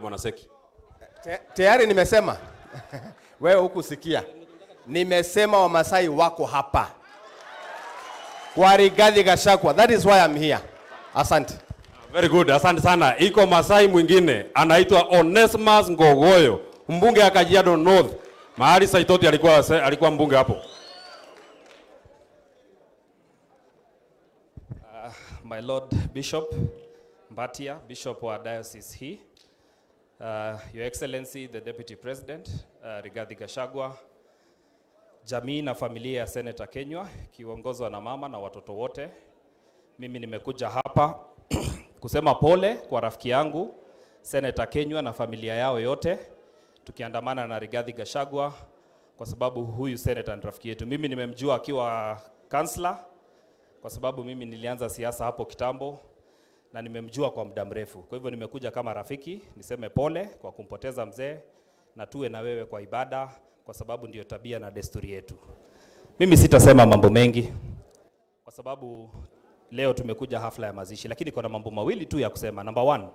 Bwana Seki. Tayari nimesema. Wewe hukusikia. Nimesema Wamasai wako hapa. Kwa Rigathi Gachagua. That is why I'm here. Asante. Very good, asante sana. Iko Masai mwingine anaitwa Onesmus Ngogoyo, mbunge wa Kajiado North. Mahali Saitoti alikuwa mbunge hapo. My Lord Bishop Mbatia, Bishop wa Diocese hii. Your Excellency the Deputy President Rigathi Gachagua, jamii na familia ya Senator Kenywa kiongozwa na mama na watoto wote. Mimi nimekuja hapa kusema pole kwa rafiki yangu Senator Kenywa na familia yao yote, tukiandamana na Rigathi Gachagua kwa sababu huyu senator ni rafiki yetu. Mimi nimemjua akiwa councillor kwa sababu mimi nilianza siasa hapo kitambo na nimemjua kwa muda mrefu. Kwa hivyo nimekuja kama rafiki niseme pole kwa kumpoteza mzee, na tuwe na wewe kwa ibada, kwa sababu ndio tabia na desturi yetu. Mimi sitasema mambo mengi kwa sababu leo tumekuja hafla ya mazishi, lakini kuna mambo mawili tu ya kusema. Number one,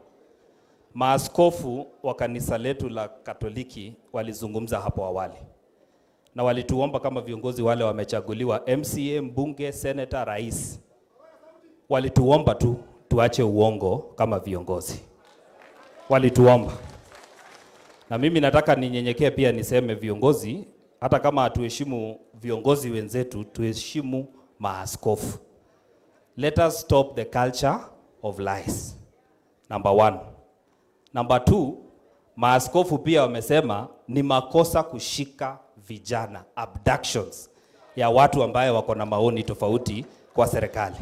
maaskofu wa kanisa letu la Katoliki walizungumza hapo awali na walituomba kama viongozi wale wamechaguliwa, MCA, mbunge, senator, rais, walituomba tu tuache uongo kama viongozi, walituomba. Na mimi nataka ninyenyekee pia niseme viongozi, hata kama hatuheshimu viongozi wenzetu, tuheshimu maaskofu. Let us stop the culture of lies. Number one. Number two, maaskofu pia wamesema ni makosa kushika vijana, abductions ya watu ambayo wako na maoni tofauti kwa serikali.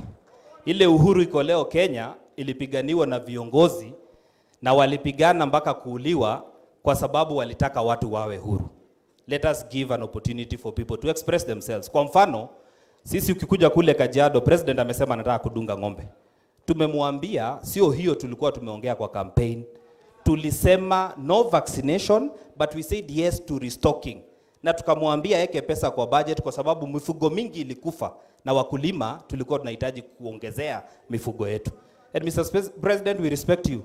Ile uhuru iko leo Kenya ilipiganiwa na viongozi na walipigana mpaka kuuliwa kwa sababu walitaka watu wawe huru. Let us give an opportunity for people to express themselves. Kwa mfano, sisi ukikuja kule Kajiado, president amesema anataka kudunga ng'ombe. Tumemwambia sio hiyo tulikuwa tumeongea kwa campaign. Tulisema no vaccination but we said yes to restocking. Na tukamwambia aweke pesa kwa budget kwa sababu mifugo mingi ilikufa na wakulima tulikuwa tunahitaji kuongezea mifugo yetu. And Mr. President, we respect you,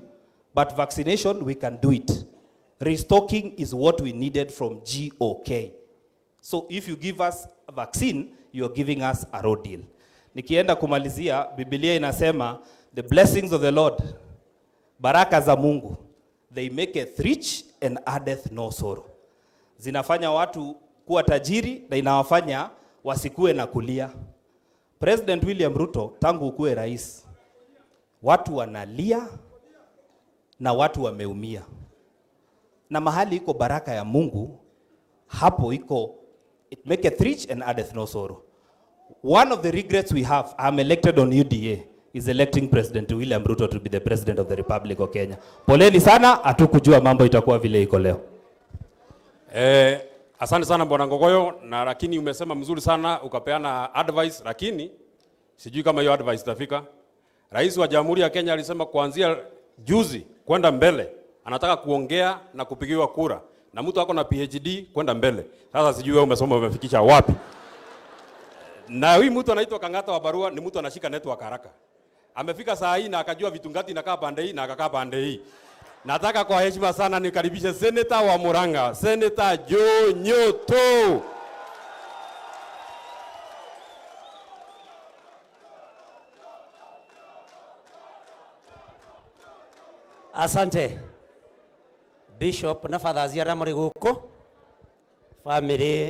but vaccination we can do it. Restocking is what we needed from GOK. So if you give us a vaccine, you are giving us a raw deal. Nikienda kumalizia, Biblia inasema the blessings of the Lord, baraka za Mungu, they maketh rich and addeth no sorrow. Zinafanya watu kuwa tajiri na inawafanya wasikue na kulia. President William Ruto tangu ukuwe rais, watu wanalia na watu wameumia. Na mahali iko baraka ya Mungu, hapo iko it maketh rich and addeth no sorrow. One of the regrets we have, I'm elected on UDA, is electing President William Ruto to be the President of the Republic of Kenya. Poleni sana, hatukujua mambo itakuwa vile iko leo. Asante sana Bwana Ngogoyo, na lakini umesema mzuri sana ukapeana advice, lakini sijui kama hiyo advice itafika. Rais wa Jamhuri ya Kenya alisema kuanzia juzi kwenda mbele anataka kuongea na kupigiwa kura na mtu ako na PhD kwenda mbele. Sasa sijui wewe umesoma umefikisha wapi? Na huyu mtu anaitwa Kang'ata wa Barua ni mtu anashika network haraka. Amefika saa hii na akajua vitu ngati inakaa pande hii na akakaa pande hii. Nataka kwa heshima sana nikaribishe Senator wa Murang'a, Senator Joe Nyoto. Asante Bishop na Fathers arĩa mũrĩ gũkũ, family